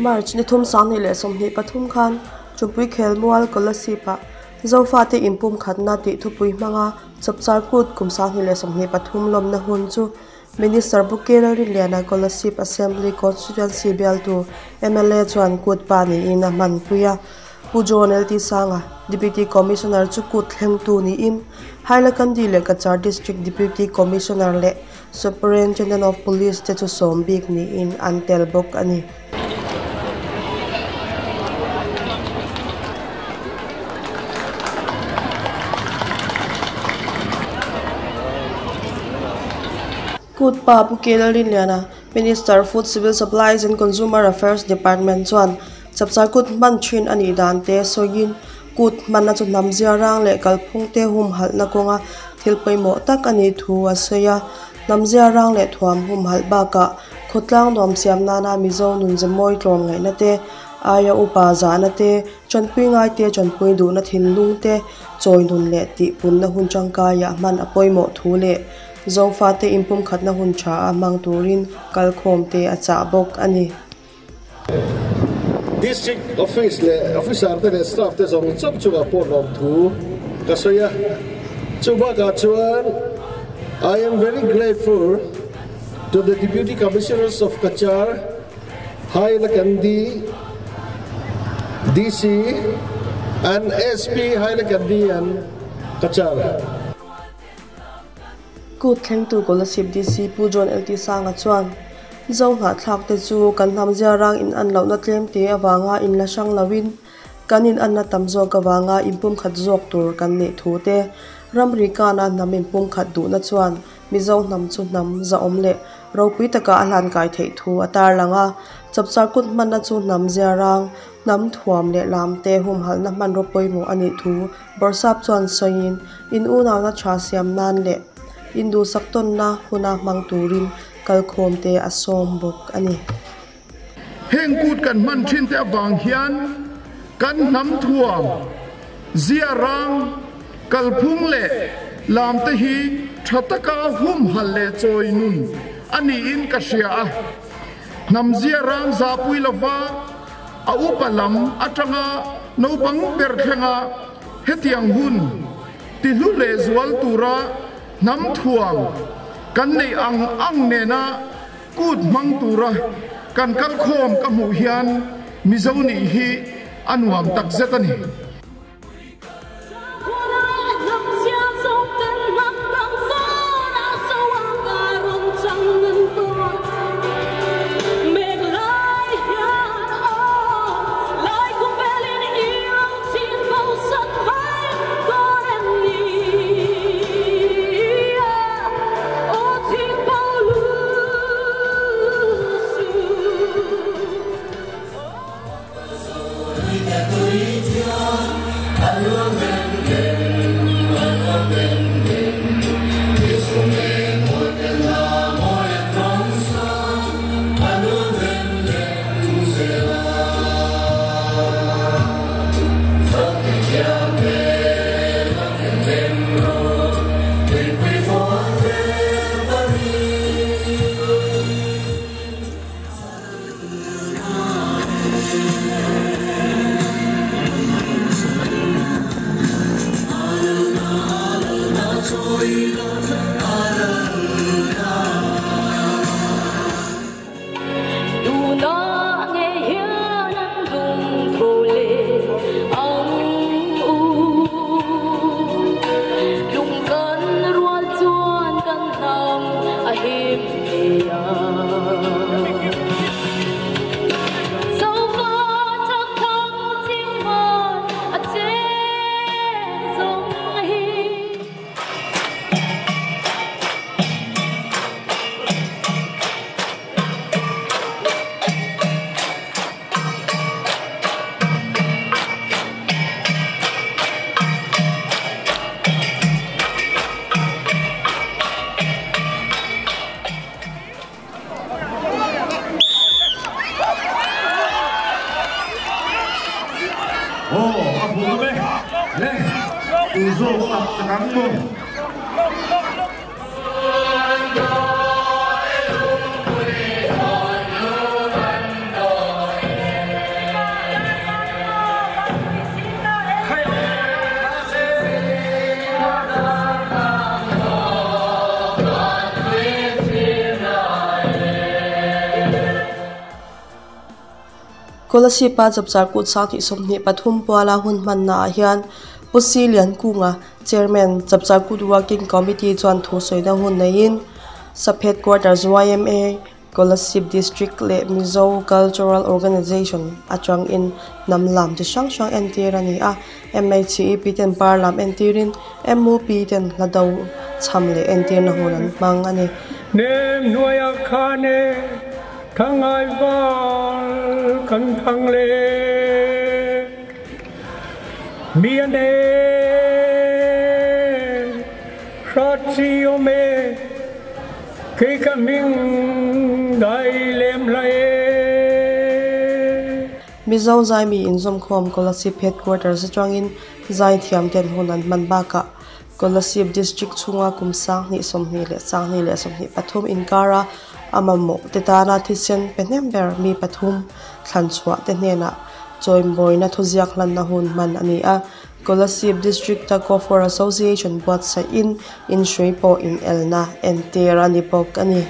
March ni thum 2023 khan Chupui Khelmual Kolasib-ah Zofate inpumkhatna tih thupui hmanga Chapchar Kut kum 2023 lawmna hun chu Minister Pu K Lalrinliana Kolasib Assembly Constituency bialtu mla chuan kut pa niin a hmanpui a. Pu John LT Sanga, Deputy Commissioner chu kut thlengtu niin Hailakandi leh Cachar District Deputy Commissioner leh Superintendent of Police te chu sawm bik niin an tel bawk a ni. Kut pa Pu K Lalrinliana, Minister, Food, Civil Supplies and Consumer Affairs Department chuan Chapchar kut hman thin a nih dan te sawiin kut hmanna chu hnam zia rang leh kalphung te humhalhna kawnga thil pawimawh tak a nih thu a sawi a. Hnam zia rang leh thuam humhalh bakah khawtlang nuam siam nana Mizo nun ze mawi tlawm ngaihna te, aia upa zahna te, tanpui ngai te tanpui duhna thinlung te chawi nun leh tihpunna hun tangkaiah hman a pawimawh thu leh Zofate inpumkhatna hun tha a hmang turin kalkhawm te a chah bawk a ni. District Office leh Officer te leh Staff te zawng zawng chungah pawh lawm thu ka sawi a, chu bakah chuan I am very grateful to the Deputy Commissioners of Cachar, Hailakandi DC and SP Hailakandi and Cachar. Kut thlengtu Kolasib DC Pu John LT Sanga chuan, Zo nghahthlak te chu kan hnam ziarang in an lohna tlem te avanga in la hrang loin kan in anna tam zawk avanga inpumkhat zawk tur kan nih thu te, ramri kana hnam inpumkhat duhna chuan Mizo hnam chu hnam zahawm leh ropui taka a hlan kai theih thu a tarlang a. Chapchar kut hmanna chu hnam ziarang, hnam thuam leh lam te humhalhna hmanraw pawimawh a nih thu Bawrhsap chuan sawiin in unauna tha siam nan leh induhsak tawnna huna hmang turin kalkhawm te a sawm bawk a ni. Heng kut kan hman thin te avang hian kan hnam thuam, zia rang, kalphung leh lam te hi tha taka humhalh leh chawi nun a niin ka hria a. Hnam zia rang zahpui lova a upa lam atanga naupang ber thlenga hetiang hun tihlu leh zual tura hnam thuam kan neih ang ang nena kut hmang tura kan kalkhawm ka hmuh hian Mizo nih hi a nuam takzet a ni. Kolasib-a Chapchar Kut 2023 puala hun hmannaah hian Pu Si Liankunga, Chairman, Chapchar Kut Working Committee chuan thu sawina hun neiin Sub Headquarters yma, Kolasib District leh Mizo Cultural Organisation atangin hnam lam chi hrang hrang entir a ni a, MHCEP ten par lam entirin MUP ten hla do chham leh entirna hun an hmang a ni. Nem hnuaiah khan e thangai val kan thang le mi an e hrat chi awm e. Kei ka hming dai lem hla e. Mizo Zaimi inzawmkhawm Kolasib Headquarters atangin zaithiam ten hun an hman bakah Kolasib District chhunga kum 2020 leh 23 inkara a mamawh te tana thisen pe hnem ber mi pathum thlan chhuah te hnenah chawimawina thuziak hlanna hun hman a ni a. Kolasib District Tug of War Association buatsaihin inhrui pawh inelna entir a ni bawk a ni.